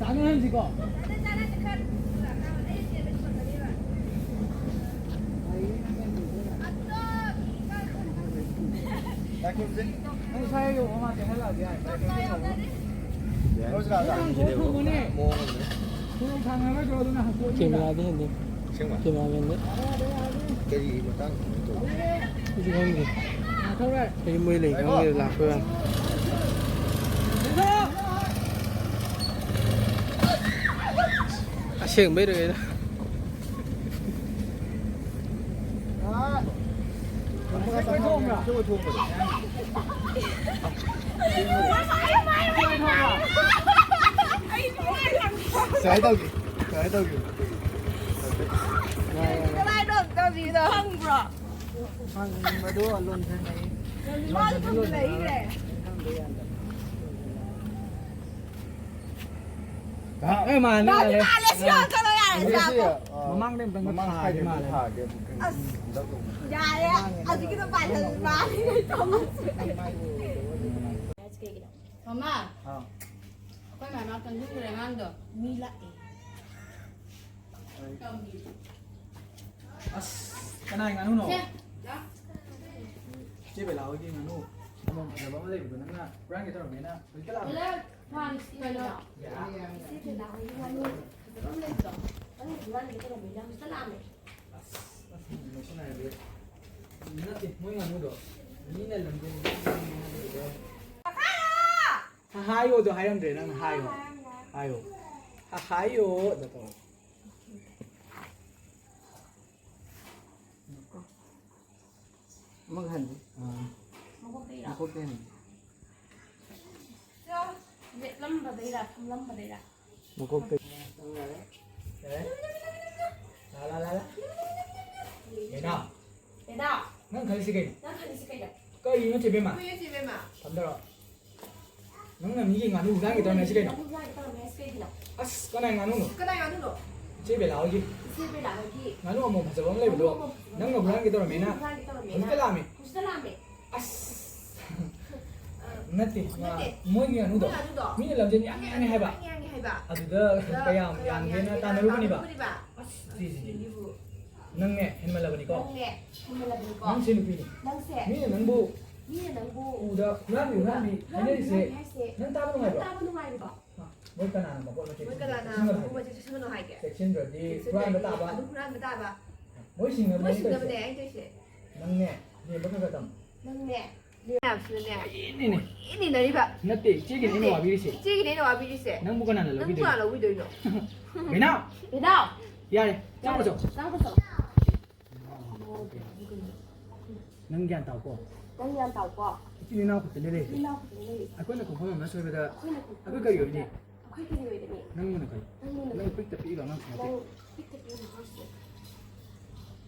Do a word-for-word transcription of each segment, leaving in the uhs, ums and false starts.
ꯍꯥꯏꯍꯟꯁꯤꯀꯣ꯫ ꯅꯪ ꯁ꯭ꯋꯥꯏ ꯌꯧꯕ ꯃꯥ ꯆꯦꯟꯍꯜꯂꯛꯑꯗꯤ ꯌꯥꯔꯦ꯫ ꯅꯪ ꯁꯣꯛ ꯊꯝꯃꯨꯅꯦ꯫ ꯁꯣꯛ ꯊꯥꯡꯉꯔꯣꯏꯗ꯭ꯔꯣ? ꯑꯗꯨꯅ ꯍꯪꯇꯣꯛꯑꯅꯤꯅ꯫ ꯀꯦꯃꯦꯔꯥꯗꯤ ꯍꯦꯟꯗꯦ꯫ ꯑꯁꯦꯡꯕ? ꯀꯦꯃꯦꯔꯥ ꯃꯦꯟꯗꯤ꯫ ꯀꯔꯤ ꯃꯇꯥꯡꯗꯅꯣ ꯇꯧꯔꯤꯁꯦ? ꯑꯩꯁꯨ ꯈꯪꯗꯦ꯫ ꯉꯥꯛꯊꯧꯔꯦ꯫ ꯑꯩ ꯃꯣꯏ ꯂꯩ ꯈꯪꯗꯦ, ꯂꯥꯛꯄ ꯌꯥꯅꯤ꯫ ꯑꯁꯦꯡꯕꯩꯔꯣ ꯀꯩꯅꯣ? ꯁꯨꯃꯥꯏꯅ ꯇꯧꯒꯦ, ꯁꯨꯃꯥꯏꯅ ꯇꯧꯒꯦ꯫ ꯀꯗꯥꯏꯗꯣ ꯑꯝꯇ ꯇꯧꯕꯤꯗꯣ? ꯈꯪꯕ꯭ꯔꯣ? ꯐꯪꯕꯗꯣ ꯂꯣꯟꯁꯤꯟꯅꯩ꯫ ꯃꯥꯁꯨ ꯐꯪꯖꯤꯜꯂꯛꯏꯅꯦ꯫ ꯑꯦ, ꯃꯥꯅꯦ, ꯃꯥꯅꯦ, ꯃꯥꯅꯦ꯫ ꯃꯥꯜꯂꯦ, ꯁꯤ ꯌꯥꯝ ꯆꯠꯂꯣ ꯌꯥꯔꯦ, ꯁꯤ ꯌꯥꯝ꯫ ꯃꯃꯥꯡꯗ ꯑꯝꯇꯪꯒ ꯃꯃꯥꯡ ꯊꯥꯒꯦ ꯁꯥꯏꯗ ꯃꯥꯜꯂꯦ꯫ ꯊꯥꯒꯦ꯫ ꯑꯁ, ꯌꯥꯔꯦ, ꯍꯧꯖꯤꯛꯀꯤꯗꯣ ꯄꯥꯏꯁꯜꯂꯨ, ꯃꯥꯜꯂꯦ, ꯇꯧꯔꯁꯤ꯫ ꯀꯩꯒꯤꯅꯣ? ꯃꯃꯥ, ꯍꯥꯎ꯫ ꯑꯩꯈꯣꯏ ꯃꯃꯥ ꯀꯟꯁꯤꯟꯈ꯭ꯔꯦ ꯑꯉꯥꯡꯗꯣ꯫ ꯃꯤ ꯂꯥꯛꯑꯦ꯫ ꯑꯁ, ꯀꯅꯥꯏ ꯉꯥꯅꯨꯅꯣ? ꯁꯦ, ꯂꯥꯎ꯫ ꯏꯆꯦ ꯕꯦꯂꯥ ꯍꯣꯏꯒꯤ ꯉꯥꯅꯨ ꯑꯃ ꯐꯖꯕ ꯑꯃ ꯂꯩꯕꯗꯣ ꯅꯪꯅ ꯍꯨꯔꯥꯟꯒꯦ ꯇꯧꯔꯝꯃꯦꯅ ꯍꯧꯖꯤꯛꯇ ꯂꯥꯛꯑꯝꯃꯦ꯫ ꯍꯨꯔꯥꯟ-, ꯀꯩꯅꯣ? ꯌꯥ꯫ ꯏꯆꯦ ꯕꯦꯂꯥ ꯍꯣꯏꯒꯤ ꯉꯥꯅꯨ ꯐꯖꯕ ꯑꯃ ꯂꯩꯕꯗꯣ ꯅꯪꯅ ꯍꯨꯔꯥꯟꯒꯦ ꯇꯧꯔꯝꯃꯦꯅ ꯍꯧꯖꯤꯛꯇ ꯂꯥꯛꯑꯝꯃꯦ꯫ ꯑꯁ, ꯑꯁ, ꯉꯥꯏꯁꯤꯟꯅꯔꯗꯤ꯫ ꯅꯠꯇꯦ, ꯃꯣꯏ ꯉꯥꯅꯨꯗꯣ ꯃꯤꯅ ꯂꯝꯖꯦꯟ ꯍꯥꯏꯌꯣꯗꯣ ꯍꯥꯏꯔꯝꯗ꯭ꯔꯦ, ꯅꯪ ꯍꯥꯏꯌꯣ꯫ ꯍꯥꯏꯌꯣ꯫ ꯍꯥꯏꯌꯣ꯫ ꯍꯥꯏꯌꯣ꯫ ꯍꯥꯏꯌꯣ꯫ ꯑꯗꯣ ꯇꯧꯔꯣ꯫ ꯑꯃꯒ ꯍꯟꯁꯦ꯫ ꯑꯥ꯫ ꯃꯀꯣꯛꯇꯩꯔꯣ? ꯃꯀꯣꯛꯇꯩ ꯍꯟꯁꯦ꯫ ꯁꯤꯗ ꯂꯦꯞꯂꯝꯕꯗꯩꯔꯥ, ꯐꯝꯂꯝꯕꯗꯩꯔꯥ? ꯃꯀꯣꯛꯇꯩ꯫ ꯌꯥꯔꯦ? ꯂꯥ, ꯂꯥ, ꯂꯥ, ꯂꯥ꯫ ꯀꯩꯅꯣ? ꯀꯩꯅꯣ? ꯅꯪ ꯈꯜꯂꯤꯁꯤ ꯀꯩꯅꯣ? ꯅꯪ ꯈꯜꯂꯤꯁꯤ ꯀꯩꯅꯣ? ꯀꯔꯤꯅꯣ, ꯆꯦ ꯕꯦꯝꯃ? ꯀꯨꯏꯔꯦ, ꯆꯦ ꯕꯦꯝꯃ꯫ ꯐꯝꯗꯔꯣ꯫ ꯅꯪꯅ ꯃꯤꯒꯤ ꯉꯥꯅꯨ ꯍꯨꯔꯥꯟꯒꯦ ꯇꯧꯔꯝꯃꯦ ꯍꯥꯏꯁꯤ ꯀꯩꯅꯣ? ꯉꯥꯅꯨ ꯍꯨꯔꯥꯟꯒꯦ ꯇꯧꯔꯝꯃꯦ ꯍꯥꯏꯁꯤ ꯀꯩꯒꯤꯅꯣ? ꯑꯁ, ꯀꯅꯥꯏ ꯉꯥꯅꯨꯅꯣ? ꯀꯅꯥꯏ ꯉꯥꯅꯨꯅꯣ? ꯏꯆꯦ ꯕꯦꯂꯥ ꯍꯣꯏꯒꯤ꯫ ꯏꯆꯦ ꯕꯦꯂꯥ ꯍꯣꯏꯒꯤ꯫ ꯉꯥꯅꯨ ꯑꯃꯣꯝ ꯐꯖꯕ ꯑꯃ ꯂꯩꯕꯗꯣ ꯉꯥꯅꯨ ꯑꯃꯣꯝ ꯐꯖꯕ ꯅꯪꯅ ꯍꯨꯔꯥꯟꯒꯦ ꯇꯧꯔꯝꯃꯦꯅ ꯍꯨꯔꯥꯟꯒꯦ ꯇꯧꯔꯝꯃꯦꯅ ꯍꯧꯖꯤꯛꯇ ꯂꯥꯛꯑꯝꯃꯦ꯫ ꯍꯧꯖꯤꯛꯇ ꯂꯥꯛꯑꯝꯃꯦ꯫ ꯑꯁ꯫ ꯑ, ꯅꯠꯇꯦ, ꯅꯠꯇꯦ꯫ ꯃꯣꯏꯒꯤ ꯉꯥꯅꯨꯗꯣ ꯃꯣꯏ ꯉꯥꯅꯨꯗꯣ ꯃꯤꯅ ꯂꯝꯖꯦꯟ ꯌꯥꯡꯉꯦ ꯌꯥꯡꯉꯦ ꯍꯥꯏꯕ꯫ ꯌꯥꯡꯉꯦ ꯌꯥꯡꯉꯦ ꯍꯥꯏꯕ꯫ ꯑꯗꯨꯗ ꯀꯌꯥꯝ ꯌꯥꯝꯒꯦꯅ ꯇꯥꯟꯅꯔꯨꯕꯅꯦꯕ꯫ ꯑꯁ, ꯁꯤꯁꯤꯗꯤ꯫ ꯅꯪꯅꯦ ꯍꯦꯟꯃꯜꯂꯕꯅꯤꯀꯣ꯫ ꯅꯪꯅꯦ ꯍꯦꯟꯃꯜꯂꯕꯅꯤꯀꯣ꯫ ꯅꯪꯁꯦ ꯅꯨꯄꯤꯅꯤ꯫ ꯅꯪꯁꯦ꯫ ꯃꯤꯅ ꯅꯪꯕꯨ, ꯃꯤꯅ ꯅꯪꯕꯨ ꯎꯕꯗ ꯍꯨꯔꯥꯟꯕꯤ, ꯍꯨꯔꯥꯟꯕꯤ ꯍꯨꯔꯥꯟꯕꯤ ꯍꯥꯏꯅꯔꯤꯁꯦ ꯍꯥꯏꯁꯦ ꯅꯪ ꯇꯥꯕ ꯅꯪ ꯅꯨꯡꯉꯥꯏꯕ꯭ꯔꯣ? ꯇꯥꯕ ꯅꯨꯡꯉꯥꯏꯔꯤꯕꯣ? ꯃꯣꯏ ꯀꯅꯥꯅ ꯃꯄꯣꯠ ꯃꯆꯩ ꯃꯣꯏ ꯀꯅꯥꯅ ꯆꯦꯛꯁꯤꯟꯒꯅꯣ ꯍꯥꯏꯒꯦ? ꯃꯄꯣꯠ ꯃꯆꯩ ꯆꯦꯛꯁꯤꯟꯒꯅꯣ ꯍꯥꯏꯒꯦ? ꯆꯦꯛꯁꯤꯟꯗ꯭ꯔꯗꯤ ꯍꯨꯔꯥꯟꯕ ꯆꯦꯛꯁꯤꯟꯗ꯭ꯔꯗꯤ ꯇꯥꯕ꯫ ꯑꯗꯨꯝ ꯍꯨꯔꯥꯟꯕ ꯇꯥꯕ꯫ ꯃꯣꯏ ꯁꯤꯡꯅꯕꯅꯦ ꯃꯣꯏ ꯑꯩꯅ ꯁꯤꯡꯅꯕꯅꯦ ꯇꯧꯔꯤꯁꯦ꯫ ꯑꯩꯅ ꯇꯧꯔꯤꯁꯦ꯫ ꯅꯪꯅꯦ, ꯂꯦꯝꯕ ꯈꯔ ꯈꯔ ꯇꯝ꯫ ꯅꯪꯅꯦ, ꯃꯌꯥꯝꯁꯤꯅꯅꯦ꯫ ꯏꯅꯤꯅꯦ꯫ ꯏꯅꯤꯅꯔꯤꯕ꯫ ꯅꯠꯇꯦ, ꯏꯆꯦꯒꯤꯅꯦ ꯑꯩꯅ ꯅꯠꯇꯦ, ꯋꯥꯕꯤꯔꯤꯁꯦ꯫ ꯏꯆꯦꯒꯤꯅꯦ ꯑꯩꯅ ꯋꯥꯕꯤꯔꯤꯁꯦ꯫ ꯅꯪꯕꯨ ꯀꯅꯥꯅ ꯅꯪꯕꯨ ꯂꯧꯕꯤꯗꯣꯏꯅꯣ? ꯀꯅꯥ ꯂꯧꯕꯤꯗꯣꯏꯅꯣ? ꯕꯦꯅꯥꯎ! ꯕꯦꯅꯥꯎ! ꯌꯥꯔꯦ, ꯆꯪꯈ꯭ꯔꯣ ꯆꯪ꯫ ꯆꯪꯈ꯭ꯔꯣ ꯆꯪ꯫ ꯅꯪ ꯒ꯭ꯌꯥꯟ ꯇꯥꯎꯀꯣ꯫ ꯅꯪ ꯒ꯭ꯌꯥꯟ ꯇꯥꯎꯀꯣ꯫ ꯏꯆꯤꯟ ꯏꯅꯥꯎ ꯈꯛꯇꯅꯦ ꯂꯩꯔꯤꯁꯦ꯫ ꯏꯆꯤꯟ ꯏꯅꯥꯎ ꯈꯛꯇꯅꯦ ꯂꯩꯔꯤꯁꯦ꯫ ꯑꯩꯈꯣꯏꯅ ꯈꯣꯡꯐꯝ ꯑꯃ ꯁꯣꯏꯕꯗ ꯑꯩꯈꯣꯏꯅ ꯈꯣꯡꯐꯝ ꯑꯩꯈꯣꯏ ꯀꯔꯤ ꯑꯣꯏꯅꯤ? ꯑꯃ ꯑꯩꯈꯣꯏ ꯀꯔꯤ ꯑꯣꯏꯒꯅꯤ? ꯅꯪꯕꯨꯅ ꯀꯔꯤ? ꯅꯪꯕꯨꯅ ꯅꯪ ꯀꯔꯤ? ꯄꯤꯛꯇ ꯄꯤꯛꯏꯕ ꯑꯉꯥꯡꯁꯨ ꯅꯠꯇꯦ꯫ ꯅꯪ ꯄꯤꯛꯇ ꯄꯤꯛꯏꯕ ꯑꯉꯥꯡꯁꯨ ꯅꯠꯇꯦ꯫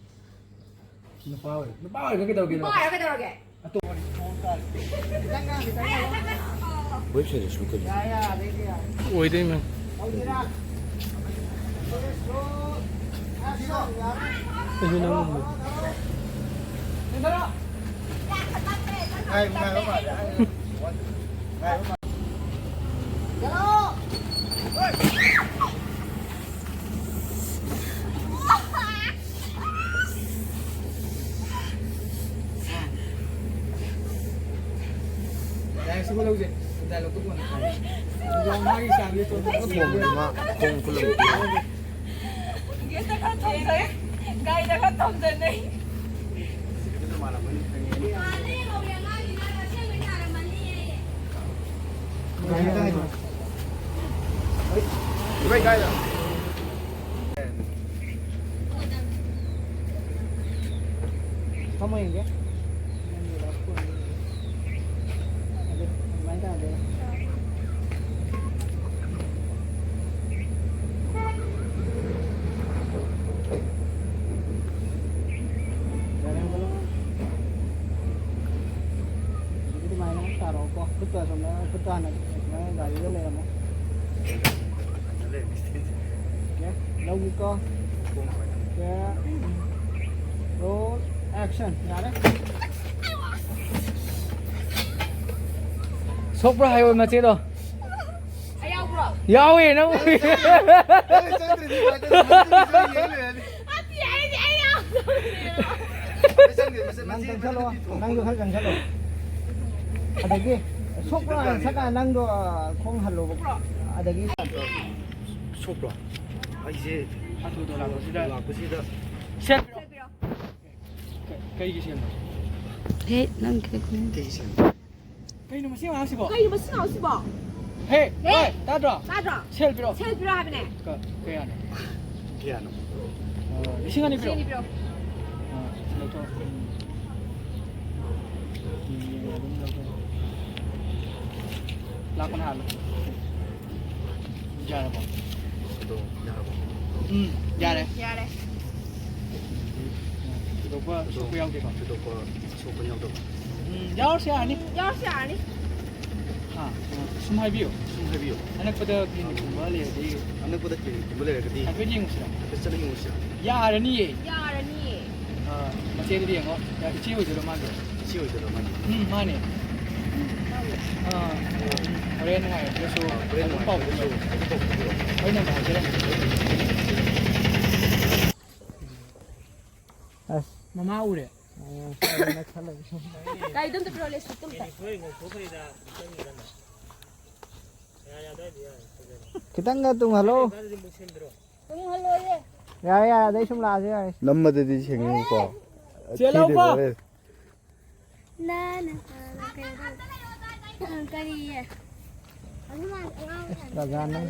ꯅꯨꯄꯥ ꯑꯣꯏ-, ꯅꯨꯄꯥ ꯑꯣꯏꯔꯒ ꯀꯩꯗꯧꯒꯦ? ꯅꯨꯄꯥ ꯑꯣꯏꯔꯒ ꯀꯩꯗꯧꯔꯒꯦ? ꯑꯇꯣꯞꯄ꯫ ꯈꯤꯇꯪ ꯉꯥꯡ-, ꯈꯤꯇꯪ ꯉꯥꯡ-, ꯋꯦꯕꯁꯥꯏꯠꯇꯁꯨ ꯀꯩꯅꯣ? ꯌꯥꯔꯦ, ꯌꯥꯔꯦ, ꯑꯗꯩꯗꯤ ꯌꯥꯔꯦ꯫ ꯑꯣꯏꯗꯣꯏꯅꯦ꯫ ꯍꯧꯖꯤꯔꯥ? ꯑꯩꯁꯨ ꯅꯪ ꯉꯥꯏ, ꯉꯥꯏꯕ ꯃꯥꯜꯂꯦ꯫ ꯉꯥꯏꯕ ꯃꯥꯜꯂꯦ꯫ ꯌꯥꯔꯦ, ꯁꯤꯃ ꯂꯧꯁꯦ꯫ ꯗꯥꯏꯂꯣꯛꯇꯣ ꯀꯣꯟꯅ ꯍꯥꯏꯔꯒꯦ꯫ ꯑꯗꯨꯒ ꯃꯥꯒꯤ ꯆꯥꯡꯁꯦ ꯇꯣ-, ꯈꯣꯡ ꯈꯨꯂꯨꯝ꯫ ꯒꯦꯠꯇ ꯈꯔ ꯊꯣꯝꯖꯩ, ꯒꯥꯔꯤꯗ ꯈꯔ ꯊꯣꯝꯖꯟꯅꯩ꯫ ꯏꯕꯥꯏ ꯀꯥꯏꯗ? ꯐꯝꯃ ꯌꯦꯡꯒꯦ꯫ ꯑꯗꯨ ꯑꯗꯨꯃꯥꯏꯅ ꯇꯧꯔꯗꯤ꯫ ꯑꯗꯨꯃꯥꯏꯅ ꯇꯥꯔꯛꯑꯣꯀꯣ꯫ ꯈꯨꯠꯇꯣ ꯑꯁꯣꯝꯗ, ꯈꯨꯠꯇꯣ ꯍꯥꯟꯅ ꯁꯨꯃꯥꯏꯅ ꯒꯥꯔꯤꯗ ꯂꯩꯔꯝꯃꯣ꯫ ꯑꯣꯀꯦ, ꯂꯧꯒꯦꯀꯣ꯫ ꯑꯣꯀꯦ꯫ Roll, action. ꯌꯥꯔꯦ꯫ ꯁꯣꯛꯄ꯭ꯔꯥ ꯍꯥꯏꯌꯣ ꯃꯆꯦꯗꯣ꯫ ꯑꯩ ꯌꯥꯎꯕ꯭ꯔꯣ? ꯌꯥꯎꯋꯦ ꯅꯪ ꯎꯏ꯫ ꯅꯪ ꯆꯪꯗ꯭ꯔꯗꯤ ꯀꯃꯥꯏꯅ ꯇꯧꯅꯤ? ꯃꯆꯤꯟ ꯃꯆꯤꯟ ꯌꯦꯡ ꯂꯩꯔꯅꯤ꯫ ꯑꯁꯤ ꯑꯩꯗꯤ ꯑꯩ ꯌꯥꯎꯗꯕꯅꯦ꯫ ꯃꯆꯤꯟ ꯃꯆꯤꯟ ꯅꯪ ꯃꯆꯤꯟ ꯆꯪꯁꯜꯂꯣ꯫ ꯃꯆꯤꯟ ꯊꯣꯡ꯫ ꯅꯪꯁꯨ ꯈꯔ ꯆꯪꯁꯜꯂꯣ꯫ ꯑꯗꯒꯤ ꯁꯣꯛꯄ꯭ꯔꯣ ꯁꯀ ꯅꯪꯗꯣ ꯈꯣꯡ ꯍꯜꯂꯣꯕ꯫ ꯑꯗꯒꯤ ꯁꯣꯛꯄ꯭ꯔꯣ? ꯑꯩꯁꯦ ꯍꯥꯊꯨꯗꯣ ꯂꯥꯛꯄꯁꯤꯗ ꯂꯥꯛꯄꯁꯤꯗ ꯁꯦꯝꯕꯤꯔꯣ꯫ ꯀ- ꯀꯩꯒꯤ ꯁꯦꯝꯕ? ꯍꯦ ꯅꯪ ꯀꯩ ꯈꯨꯝ- ꯀꯩꯁꯦ ꯀꯩꯅꯣ ꯃꯁꯤ ꯑꯉꯥꯡꯁꯤꯕꯣ? ꯀꯩꯅꯣ ꯃꯁꯤ ꯉꯥꯎꯁꯤꯕꯣ? ꯍꯦ, ꯍꯦ! ꯍꯣꯏ, ꯇꯥꯗ꯭ꯔꯣ? ꯇꯥꯗ꯭ꯔꯣ? ꯁꯦꯜ ꯄꯤꯔꯣ꯫ ꯁꯦꯜ ꯄꯤꯔꯣ ꯍꯥꯏꯕꯅꯦ꯫ ꯀ- ꯀꯌꯥꯅꯣ? ꯀꯌꯥꯅꯣ? ꯑꯣ, ꯂꯤꯁꯤꯡ ꯑꯅꯤ ꯄꯤꯔꯣ꯫ ꯁꯦꯜ ꯄꯤꯔꯣ꯫ ꯑꯥ, ꯁꯤ ꯂꯧꯊꯣꯛ꯫ ꯎꯝ. ꯎꯝ, ꯑꯗꯨꯝ ꯂꯧꯊꯣꯛ꯫ ꯂꯥꯛꯄꯅ ꯍꯥꯜꯂꯣ꯫ ꯌꯥꯔꯕꯣ? ꯑꯗꯣ ꯌꯥꯔꯕꯣ? ꯎꯝ, ꯌꯥꯔꯦ꯫ ꯌꯥꯔꯦ꯫ ꯊꯣꯏꯗꯣꯛꯄ ꯁꯣꯛꯄ ꯌꯥꯎꯗꯦꯀꯣ? ꯊꯣꯏꯗꯣꯛꯄ ꯁꯣꯛꯄ ꯌꯥꯎꯗꯕ꯫ ꯎꯝ, ꯌꯥꯎꯔꯁꯨ ꯌꯥꯔꯅꯤ꯫ ꯌꯥꯎꯔꯁꯨ ꯌꯥꯔꯅꯤ꯫ ꯑꯥ, ꯁꯨꯝ ꯍꯥꯏꯕꯤꯌꯨ꯫ ꯁꯨꯝ ꯍꯥꯏꯕꯤꯌꯨ꯫ ꯑꯅꯛꯄꯗ ꯀ꯭ꯂꯤꯅꯤꯛꯀꯨꯝꯕ ꯂꯩꯔꯗꯤ ꯑꯅꯛꯄꯗ ꯀ꯭ꯂꯤꯅꯤꯛꯀꯨꯝꯕ ꯂꯩꯔꯒꯗꯤ ꯍꯥꯏꯐꯦꯠ ꯌꯦꯡꯉꯨꯁꯤꯔ? ꯍꯥꯏꯐꯦꯠ ꯆꯠꯂ ꯌꯦꯡꯉꯨꯁꯤꯔ? ꯌꯥꯔꯅꯤꯌꯦ꯫ ꯌꯥꯔꯅꯤꯌꯦ꯫ ꯑꯥ, ꯃꯆꯦꯗꯨꯗꯤ ꯌꯦꯡꯉꯣ꯫ ꯌꯥ, ꯏꯆꯦ ꯑꯣꯏꯗꯣꯏꯔꯣ ꯃꯥꯒꯤ? ꯏꯆꯦ ꯑꯣꯏꯗꯣꯏꯔꯣ ꯃꯥꯒꯤ? ꯎꯝ, ꯃꯥꯅꯦ꯫ ꯑꯥ, ꯍꯣꯔꯦꯟ ꯅꯨꯡꯉꯥꯏꯔꯛꯇ꯭ꯔꯁꯨ ꯍꯣꯔꯦꯟ ꯑꯗꯨꯝ ꯄꯥꯎ ꯅꯨꯡꯉꯥꯏꯔꯛꯇ꯭ꯔꯁꯨ ꯄꯤꯔꯛꯑꯣ꯫ ꯑꯗꯨꯝ ꯄꯥꯎ ꯄꯤꯔꯛꯑꯣ꯫ ꯑꯩ ꯅꯝꯕꯔ ꯍꯥꯏꯖꯔꯛꯀꯦ꯫ ꯑꯁ ꯃꯃꯥ ꯎꯔꯦ꯫ ꯑꯣ, ꯐꯔꯦꯅꯦ ꯈꯜꯂꯒꯦ꯫ ꯒꯥꯔꯤꯗꯣ ꯑꯝꯇ ꯄꯤꯔꯛꯑꯣ, ꯂꯦꯁꯤꯠꯇꯣ ꯑꯝꯇ꯫ ꯈꯤꯇꯪꯒ ꯇꯨꯡꯍꯜꯂꯣ꯫ ꯇꯨꯡꯍꯜꯂꯣꯏꯌꯦ꯫ ꯌꯥꯔꯦ ꯌꯥꯔꯦ, ꯑꯗꯩ ꯁꯨꯝ ꯂꯥꯛꯑꯁꯨ ꯌꯥꯔꯦ꯫ ꯅꯝꯕꯗꯗꯤ ꯁꯦꯡꯉꯨꯀꯣ꯫ ꯆꯦꯜꯂꯧꯀꯣ꯫ ꯊꯤꯗꯦꯀꯣ, ꯑꯦ꯫ ꯅꯥꯅ ꯀꯩꯅꯣ ꯇꯧ- ꯀꯔꯤꯌꯦ? ꯑꯗꯨꯃꯥꯏꯅ ꯑꯉꯥꯡ ꯔꯥꯖꯥ ꯅꯪ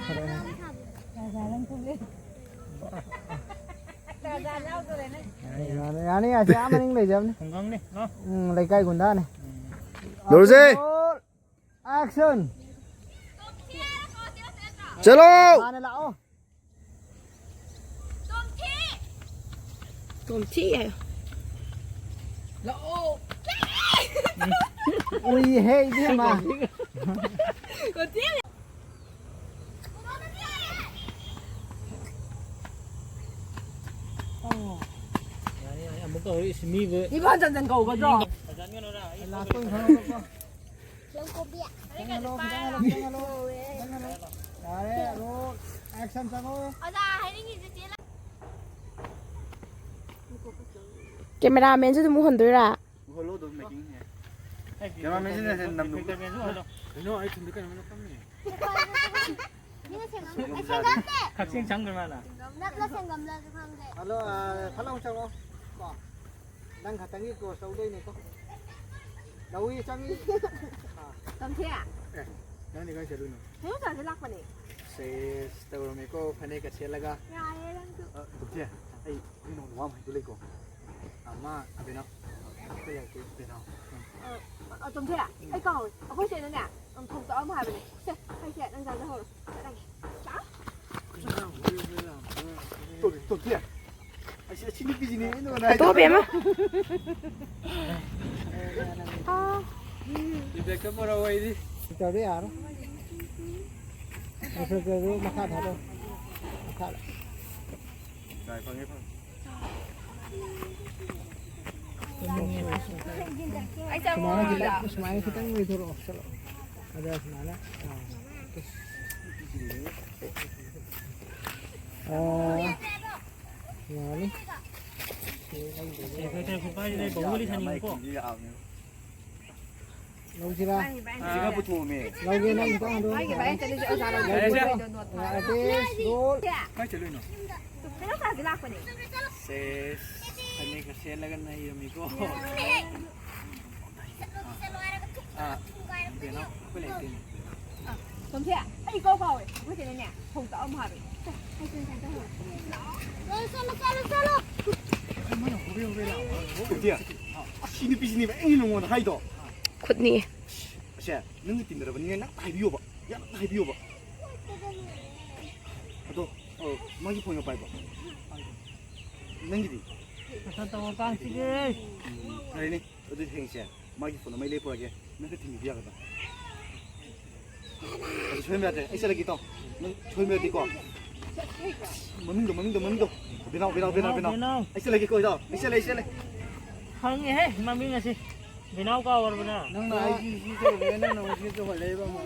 ꯐꯔꯦ꯫ ꯌꯥꯅꯤ ꯌꯥꯅꯤ, ꯑꯁꯤ ꯑꯥ ꯃꯅꯤꯡ ꯂꯩꯖꯕꯅꯤ꯫ ꯈꯨꯡꯒꯪꯅꯤ꯫ ꯂꯥꯎ꯫ ꯎꯝ, ꯂꯩꯀꯥꯏ ꯒꯨꯟꯗꯥꯅꯤ꯫ ꯂꯧꯔꯨꯁꯦ꯫ ꯑꯦꯛꯁꯟ꯫ ꯆꯠꯂꯣ꯫ ꯍꯥꯟꯅ ꯂꯥꯛꯑꯣ꯫ ꯇꯣꯝꯊꯤ ꯍꯥꯏꯌꯣ꯫ ꯂꯥꯛꯑꯣ꯫ ꯎꯏꯍꯦ ꯏꯕꯦꯝꯃ꯫ ꯇꯣꯝꯊꯤ꯫ ꯌꯥꯅꯤ, ꯌꯥꯅꯤ, ꯑꯃꯨꯛ ꯇꯧꯔꯛꯏꯁꯤ ꯃꯤꯕꯨ꯫ ꯏꯕꯣ ꯍꯟꯖꯟ ꯍꯟꯖꯟ ꯀꯧꯒꯗ꯭ꯔꯣ? ꯂꯥꯛꯄ ꯈꯪꯍꯧꯔꯣꯀꯣ꯫ ꯂꯧꯀꯣꯝꯕꯤ꯫ ꯈꯤꯇꯪ ꯍꯜꯂꯣ, ꯈꯤꯇꯪ ꯍꯜꯂꯣ, ꯈꯤꯇꯪ ꯍꯜꯂꯣ, ꯈꯤꯇꯪ ꯍꯜꯂꯣ꯫ ꯌꯥꯔꯦ, ꯁꯝ ꯆꯪꯉꯣ꯫ ꯑꯣꯖꯥ ꯍꯥꯏꯅꯤꯡꯉꯤꯁꯦ ꯆꯦ ꯂ- ꯀꯦꯃꯦꯔꯥꯃꯦꯟꯁꯨ ꯑꯗꯨꯝ ꯎꯍꯟꯗꯣꯏꯔꯥ? ꯎꯍꯜꯂꯣ ꯑꯗꯨꯝ ꯃꯦꯀꯤꯡ ꯍꯦ꯫ ꯀꯦꯃꯦꯔꯥꯃꯦꯟꯁꯤꯅ ꯍꯦꯟꯅ ꯅꯝꯅꯨ꯫ ꯀꯩꯅꯣ ꯑꯩ ꯊꯨꯟꯗ ꯀꯩꯅꯣꯝ ꯅꯞꯄꯝꯃꯦ꯫ ꯃꯤꯅ ꯁꯦꯡꯉꯝ-, ꯑꯩ ꯁꯦꯡꯉꯝꯗꯦ꯫ ꯀꯛꯆꯤꯡ ꯆꯪꯈ꯭ꯔ ꯃꯥꯜꯂꯦ꯫ ꯅꯞꯂ ꯁꯦꯡꯉꯝꯂꯁꯨ ꯈꯪꯗꯦ꯫ ꯍꯜꯂꯣ, ꯑ, ꯐꯠ ꯂꯥꯎ ꯆꯪꯉꯣ꯫ ꯀꯣ꯫ ꯅꯪ ꯈꯛꯇꯪꯒꯤ ꯀ꯭ꯂꯣꯁ ꯇꯧꯗꯣꯏꯅꯦꯀꯣ꯫ ꯂꯧꯏ ꯆꯪꯉꯤ꯫ ꯑꯥ꯫ ꯇꯝꯊꯦ꯫ ꯑꯦ, ꯅꯪꯗꯤ ꯀꯥꯏ ꯆꯠꯂꯨꯏꯅꯣ? ꯍꯦꯔꯣ ꯆꯥꯁꯦ ꯂꯥꯛꯄꯅꯦ꯫ ꯁꯦꯁ, ꯇꯧꯔꯝꯃꯦꯀꯣ, ꯐꯅꯦꯛꯀ ꯁꯦꯠꯂꯒ꯫ ꯌꯥꯔꯦ ꯅꯪꯁꯨ꯫ ꯑ, ꯇꯝꯊꯦ, ꯑꯩ ꯀꯩꯅꯣ ꯋꯥ ꯑꯃ ꯍꯥꯏꯗꯣ ꯂꯩꯀꯣ꯫ ꯑꯃ, ꯑꯕꯦꯅꯥꯎ, ꯑꯩꯈꯣꯏ ꯂꯥꯏꯔꯤꯛꯇꯤ ꯑꯕꯦꯅꯥꯎ꯫ ꯑ, ꯑ, ꯇꯝꯊꯦ, ꯑꯩ ꯀꯥꯎꯋꯦ꯫ ꯑꯩꯈꯣꯏ ꯆꯦꯅꯅꯦ, ꯎꯝ, ꯊꯣꯡ ꯆꯥꯛ ꯑꯃ ꯍꯥꯏꯕꯅꯦ꯫ ꯁꯦ, ꯑꯩꯁꯦ ꯅꯪ ꯆꯥꯖꯍꯧꯔꯣ꯫ ꯆꯠꯂꯒꯦ꯫ ꯆꯥꯎ꯫ ꯇꯣ-, ꯇꯣꯝꯊꯤ꯫ ꯑꯁꯤ, ꯑꯁꯤ ꯅꯨꯄꯤꯁꯤꯅꯦ ꯑꯩꯅ ꯉꯥꯏ-, ꯇꯣ ꯕꯦꯝꯃ꯫ ꯏꯕꯦꯛꯇ ꯄꯨꯔꯛꯑꯣ ꯑꯩꯗꯤ꯫ ꯇꯧꯔꯦ ꯌꯥꯔꯣꯏ꯫ ꯃꯊꯛꯇ ꯑꯗꯨ ꯃꯈꯥ ꯊꯥꯗꯣꯛ꯫ ꯃꯈꯥꯗ꯫ ꯌꯥꯏ, ꯐꯪꯉꯦ, ꯐꯪꯉꯦ꯫ ꯑꯩ ꯆꯪꯉꯣ꯫ ꯁꯨꯃꯥꯏꯅ ꯈꯤꯇꯪ, ꯁꯨꯃꯥꯏꯅ ꯈꯤꯇꯪ ꯂꯩꯊꯣꯔꯛꯑꯣ꯫ ꯆꯠꯂꯣ꯫ ꯑꯗ ꯁꯨꯃꯥꯏꯅ, ꯑꯥ꯫ ꯑꯥ, ꯌꯥꯅꯤ꯫ ꯂꯧꯁꯤꯔꯥ? ꯁꯤꯒ ꯄꯨꯊꯣꯛꯑꯝꯃꯦ꯫ ꯂꯧꯒꯦ, ꯅꯪ ꯈꯤꯇꯪ ꯍꯟꯗꯣꯛꯑꯣ꯫ ꯃꯥꯒꯤ ꯚꯥꯏ ꯆꯠꯂꯤꯁꯦ ꯑꯣꯖꯥ ꯂꯧꯒꯦ꯫ ꯌꯥꯔꯦꯁꯦ꯫ Artist, role. ꯀꯥꯏ ꯆꯠꯂꯨꯏꯅꯣ? ꯀꯩꯅꯣ ꯀꯥꯁꯦ ꯂꯥꯛꯄꯅꯦ꯫ ꯁꯦꯁ, ꯐꯅꯦꯛꯀ ꯁꯦꯠꯂꯒ ꯅꯩꯔꯝꯃꯤꯀꯣ꯫ ꯑꯥ, ꯕꯦꯅꯥꯎ, ꯑꯩꯈꯣꯏ ꯂꯩꯇꯦꯅꯦ꯫ ꯑꯥ, ꯇꯣꯝꯊꯤ, ꯑꯩ ꯏꯀꯥꯎ ꯀꯥꯎꯋꯦ꯫ ꯑꯩꯈꯣꯏ ꯆꯦꯅꯅꯦ, ꯊꯣꯡ ꯆꯥꯛ ꯑꯃ ꯍꯥꯞꯄꯦ꯫ ꯆꯠꯂꯣ, ꯆꯠꯂꯣ, ꯆꯠꯂꯣ꯫ ꯇꯣꯝꯊꯤ, ꯑꯁꯤ ꯅꯨꯄꯤꯁꯤꯅꯦꯕ ꯑꯩꯅ ꯅꯉꯣꯟꯗ ꯍꯥꯏꯗꯣ꯫ ꯈꯨꯠꯅꯤ꯫ ꯑꯁꯦ, ꯅꯪꯒ ꯇꯤꯟꯅꯔꯕꯅꯤꯅ ꯅꯪ ꯍꯥꯏꯕꯤꯌꯣꯕ꯫ ꯌꯥꯝ ꯍꯥꯏꯕꯤꯌꯣꯕ꯫ ꯑꯗꯣ, ꯑ, ꯃꯥꯒꯤ ꯐꯣꯟꯒ ꯄꯥꯏꯕ꯭ꯔꯣ? ꯅꯪꯒꯤꯗꯤ? ꯃꯊꯛ ꯇꯧꯔꯀꯥꯟꯁꯤꯗꯤ꯫ ꯎꯝ, ꯐꯔꯦꯅꯦ꯫ ꯑꯗꯨꯗꯤ ꯍꯌꯦꯡꯁꯦ ꯃꯥꯒꯤ ꯐꯣꯟ ꯑꯃ ꯑꯩ ꯂꯩꯔꯛꯄꯨꯔꯒꯦ꯫ ꯅꯪ ꯈꯔ ꯊꯤꯟꯕꯤꯕ ꯌꯥꯒꯗ꯭ꯔꯥ? ꯑꯗꯨ ꯁꯣꯏꯍꯟꯕ ꯌꯥꯗ꯭ꯔꯦ꯫ ꯑꯩ ꯆꯠꯂꯒꯦ, ꯏꯇꯥꯎ꯫ ꯅꯪ ꯁꯣꯏꯍꯟꯕ ꯌꯥꯗꯦꯀꯣ? ꯃꯃꯤꯡꯗꯣ, ꯃꯃꯤꯡꯗꯣ, ꯃꯃꯤꯡꯗꯣ꯫ ꯕꯦꯅꯥꯎ, ꯕꯦꯅꯥꯎ, ꯕꯦꯅꯥꯎ, ꯕꯦꯅꯥꯎ, ꯕꯦꯅꯥꯎ꯫ ꯕꯦꯅꯥꯎ꯫ ꯑꯩ ꯆꯠꯂꯒꯦꯀꯣ, ꯏꯇꯥꯎ꯫ ꯑꯩ ꯆꯠꯂꯦ, ꯑꯩ ꯆꯠꯂꯦ꯫ ꯈꯪꯉꯦꯍꯦ, ꯃꯃꯤꯡ ꯑꯁꯤ꯫ ꯕꯦꯅꯥꯎ ꯀꯥꯎꯔꯕꯅ? ꯅꯪꯅ ꯑꯩꯒꯤ ꯁꯤ ꯇꯧꯔꯦ, ꯅꯪꯅ ꯑꯃꯨꯛ ꯁꯤ ꯇꯧꯍꯜꯂꯛꯏꯕ ꯑꯃꯨꯛ꯫